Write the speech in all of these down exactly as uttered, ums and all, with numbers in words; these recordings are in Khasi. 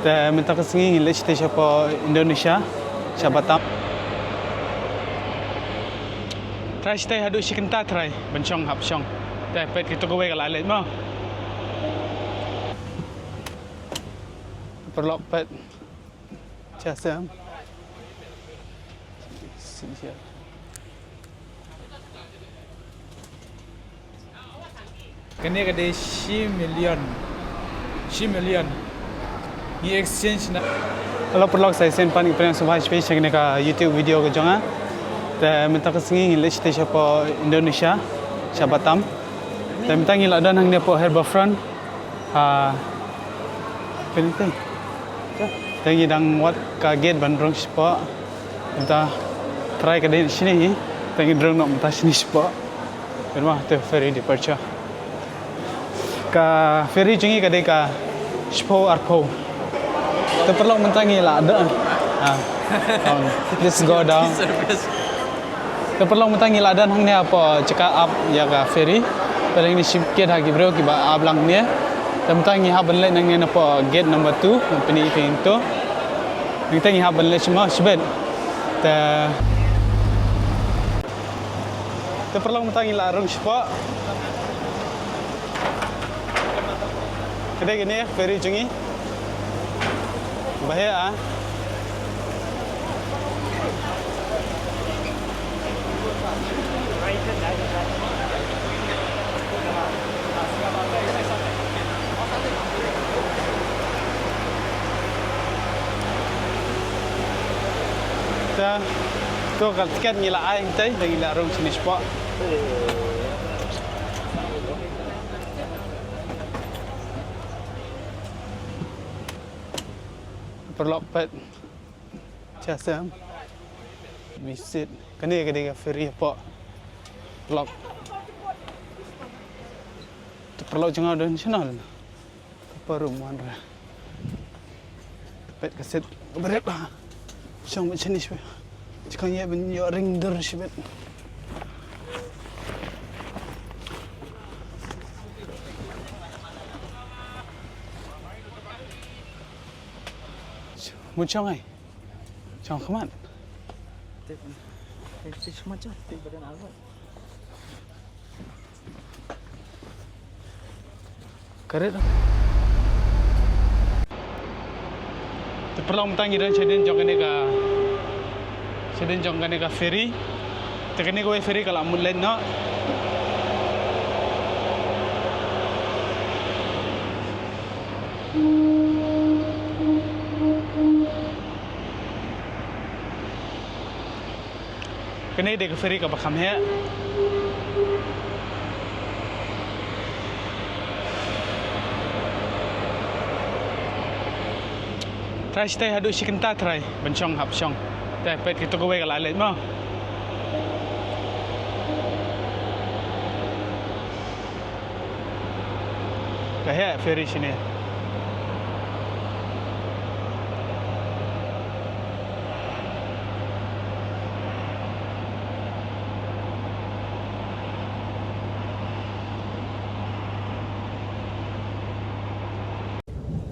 Te mynta ka sngi ngin leit shatei shapoh Indonesia, sha Batam. Trai shatei haduh shi kynta trai ban shong hap shong. Te peit kito kawei ka la leit mo. Paralok peit. Cha sem. Kane ka dei shi million. Shi million. Ngi exchange na. Hello paralok, sa shisien pat ngi pdiang sngewbha shibun sha kane ka YouTube video ka jong nga. Te mynta ka sngi ngin leit shatei shapoh Indonesia, sha Batam. Te mynta ngi la don hangne hapoh Harbour Front. Ah, pyniteng. Te ngi dang wad ka gate ban rung shapoh. Mynta trai ka dei shini hi. Te ngi rung noh mynta shini shapoh. Pynma te ferry departure. Ka ferry jong ngi ka dei ka shiphew arphew. Te paralok mynta ngi la dep. Ah. Let's go down. Te paralok mynta ngi la don hangne hapoh jaka ap ïa ka ferry. Te leng ni shim kit ha ki briew kiba ap lang ne. Te mynta ngi hap ban leit nangne napoh gate number two, ngan pyni ïa phi to. Mynta ngi hap ban leit shim shibit. Te, te paralok mynta ngi la rung shapoh. Ka dei kane ferry jong ngi. Ba heh ah. Ta, to ka tiket ngi la ai hangtai, te ngi la rung shini shapoh. Paralok peit. Cha sem. Visit. Kane ka dei ka ferry hapoh. Paralok. Te paralok jong nga don shano. Ka parum wan re. Peit ka sit. Bret ba. Shong ba shini shwe. Jikang ye ban ïoh ring dur shibit. Mut shong ai. Shong khmat. Te, te, te shong khmat, te badan alwat. Karet. Te paralok mynta ngi don shadien jong kane ka, shadien jong kane ka ferry. Te kane kawei ferry ka la mut leit noh. Kane dei ka ferry kaba kham heh. Trai shatei haduh shi kynta trai ban shong hap shong. Te peit kito kawei ka la leit mo. Ka heh ferry shini.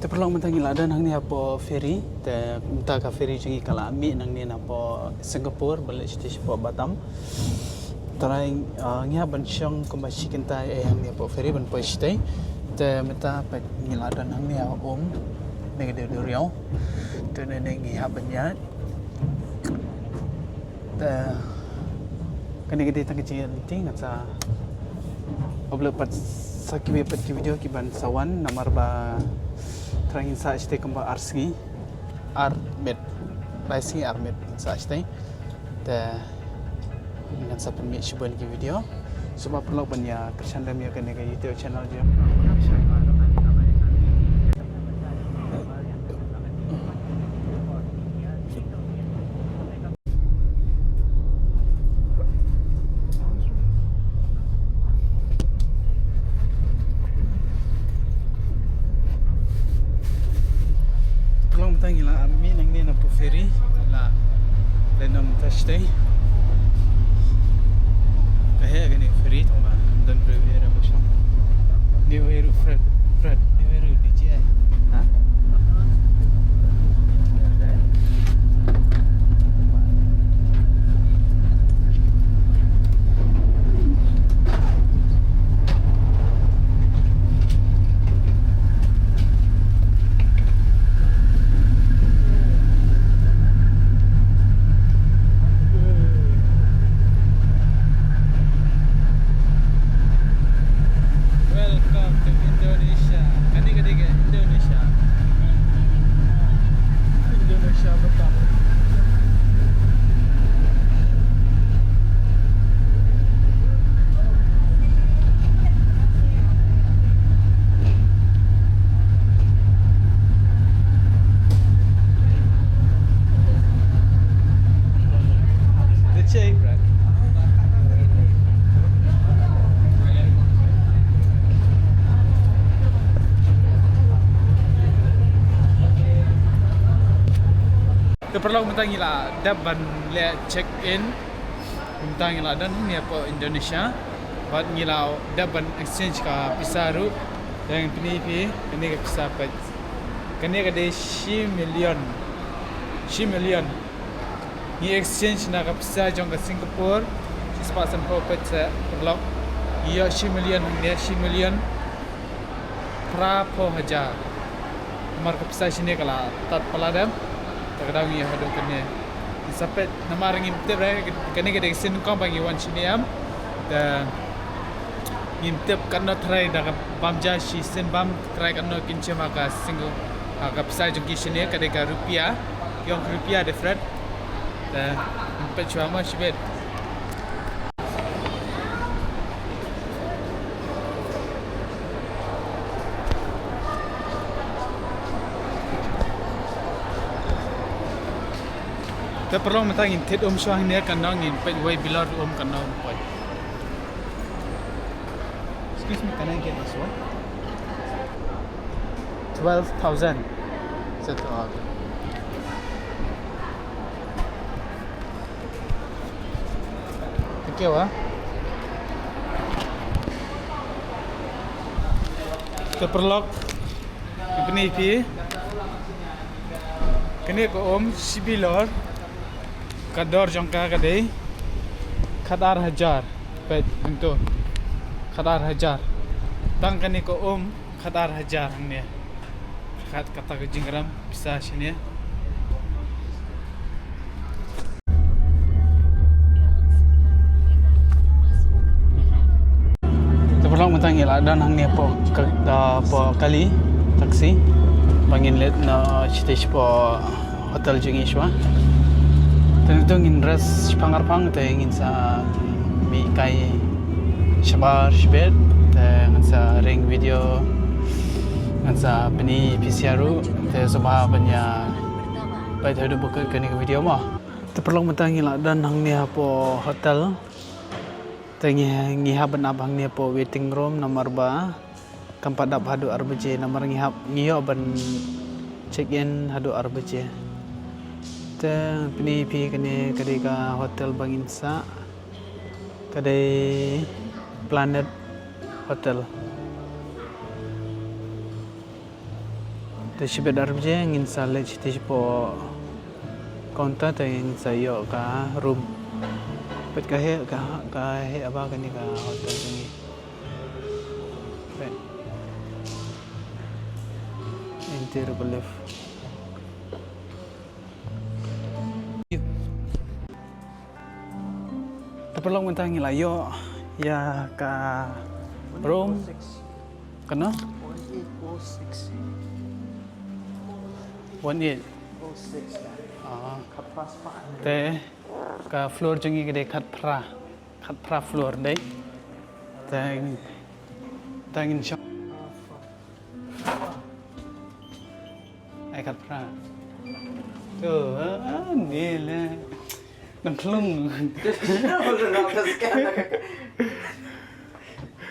Te paralok mynta ngi la don hangne hapoh ferry, te mynta ka ferry jong ngi ka la mih nangne napoh Singapore, ba leit shatei shapoh Batam. Trai, ah, ngi hap ban shong kumba shi kynta eh hangne hapoh ferry ban poi shatei. Te mynta pat ngi la don hangne ha um, ne ka dei duriaw. Te ne ne ngi hap ban ïaid. Te kane ka dei tang ka jingïaid lynti, ngan sa upload pat sa kiwei pat ki video ki ban sa wan, namar ba trai ngin sah shatei kumba ar sngi ar miet, lai sngi ar miet ngin sah shatei. Te ngan sa pynmih shibun ki video. Sngewbha paralok ban ïa kyrshan lem ïa kane ka YouTube channel jong. Paralok mynta ngi la mih nangne napoh ferry, la leit noh mynta shatei. Ka heh kane ferry tang ba don briew ïa ba shong. New Heru Fred, Fred, New Heru D J I. Ha? Te paralok, mynta ngi la dep ban leh check in. Mynta ngi la don hangne hapoh Indonesia. Bad ngi la dep ban exchange ka pisa ruh. Te pyni phi kane ka pisa peit. Kane ka dei shi million. Shi million. Ngi exchange na ka pisa jong ka Singapore. Shi spah san phew peit sa paralok. Ngi ïoh shi million hangne, shi million phra phew hajar. Namar ka pisa shane ka la tad palat em. Te ka dang ïa haduh kane. Ngi sa peit namar ngim tip re, kane ka dei ka sien nyngkong ba ngi wan shane em. Te ngim tip katno tharai da ka bam ja shisien bam, tharai katno kin shim ha ka Singapore, ha ka pisa jong ki shane, ka dei ka rupiah, ki ong ka rupiah different. Te ngim peit shuwa mo shibit. Te paralok, mynta ngin thied um shuwa hangne, katno ngin peit wei bilor um, katno um poi. Excuse me, can I get this one? Twelve thousand. Is that all? Thank you, ah. Te paralok, pyni phi. Kane ka um shi bilor. Ka dor jong ka ka dei khat ar hajar. Peit hangto. Khat ar hajar. Tang kane ka um khat ar hajar hangne. Khat kata ka jingrem pisa shane. Te paralok, mynta ngi la don hangne hapoh ka, ah, hapoh kali taxi. Ba ngin leit noh shitei shapoh hotel jong ngi shuwa. Te nangta ngin rest shaphang arphang te ngin sa mih kai shabar shibit te ngin sa ring video, ngin sa pyni phi sha ruh te sngewbha ban ïa peit haduh ba kut kane ka video mo. Te paralok, mynta ngi la don hangne hapoh hotel. Te ngi, ngi hap ban ap hangne hapoh waiting room namar ba kam pat dap haduh ar baje, namar ngi hap, ngi ïoh ban check in haduh ar baje. Te pyni phi kane ka dei ka hotel ba ngin sah. Ka dei Planet Hotel. Te shibit ar baje ngin sa leit shitei shapoh counter te ngin sa ïoh ka room. Peit ka heh, ka, ka heh bha kane ka hotel jong ngi. Peit. Interior ka lift. Te paralok, mynta ngi la ïoh ïa ka room. Katno? One eight oh six. One eight. Oh six. Ah. Te ka floor jong ngi ka dei khatphra. Khatphra floor dei. Te, te ngin shong. Ai khatphra. To, ah, ni le. Nang klung.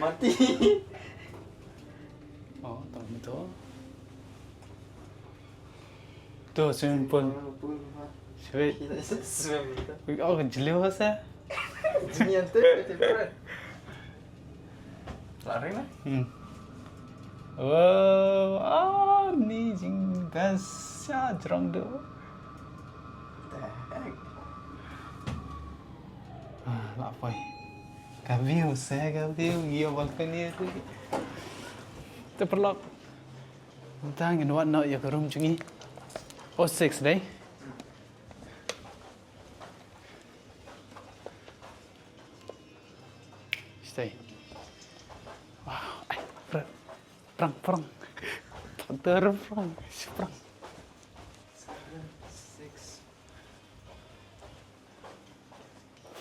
Mati. Oh, tong to. To swimming pool. Swimming pool, ha. Swimming. Swimming pool. Oh, jlew sa. Jinian tu, tu, tu. Lari lah. Hmm. Wow, ah, ni jing best sha jrong tu. The heck? Ah, la poi. Ka view, sa ka view, ngi ïoh balcony tu. Te paralok. Mynta ngin wad noh ïa ka room jong ngi. Oh six dei. Stay. Wow, ai, prang, prang, prang. Prang, prang, prang.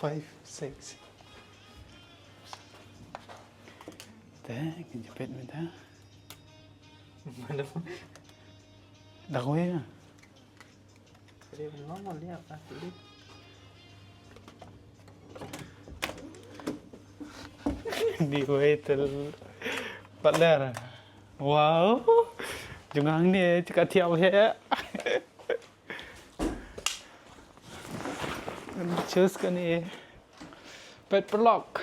Five, six. Te, ngin jepit mynta. Mana? Dak wei ya. Dia normal dia, ah, tulis. Di wei tel. Pat ler. Wow. Jong ngi ni cika tiap he. Choose kane. Peit paralok.